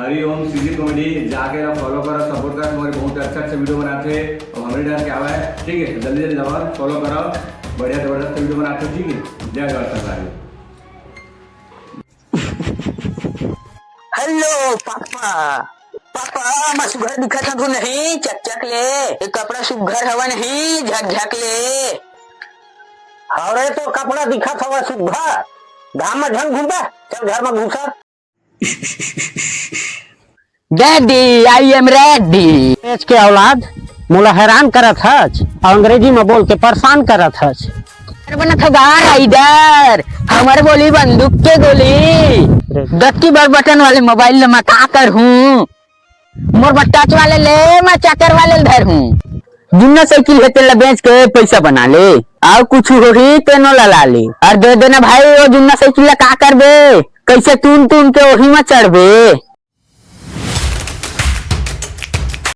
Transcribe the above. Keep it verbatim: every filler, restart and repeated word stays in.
Hariom CG comedy, जाके ना follow करो, सपोर्ट करो, तुम्हारे बहुत अच्छा अच्छा वीडियो बनाते हैं। और हमारे डांस क्या हुआ है, ठीक है, जल्दी जल्दी जाओ, फॉलो करो, बढ़िया जबरदस्त वीडियो बनाते हैं, ठीक है। जय जवान सरकार। Hello papa. पापा, मैं सुघर दिखत हूँ नहीं? चकचक ले, ये कपड़ा सुघर हवा नहीं? झकझक ले। अरे तो कपड़ा दिखत हवा सुघर, घाम में झन घूमबे, चल घर में घुसर। Daddy, I am ready. बेंच के औलाद, मोला हैरान करत हच और अंग्रेजी में बोल के परेशान करत हच। बनत हो गा राइडर, हमर बोली बंदूक के गोली। दत्ती बर बटन वाले मोबाइल ले मैं का करहूँ? मोर बर टच वाले ले, मैं चक्कर वाले धरहूँ। जुन्ना साइकिल हे तेला बेच के पैसा बना ले, और कुछ होही तेनो ला ला ले। और दे देना भाई, वो जुन्ना साइकिल ला का करबे, कैसे तून तून के ओही में चढ़बे।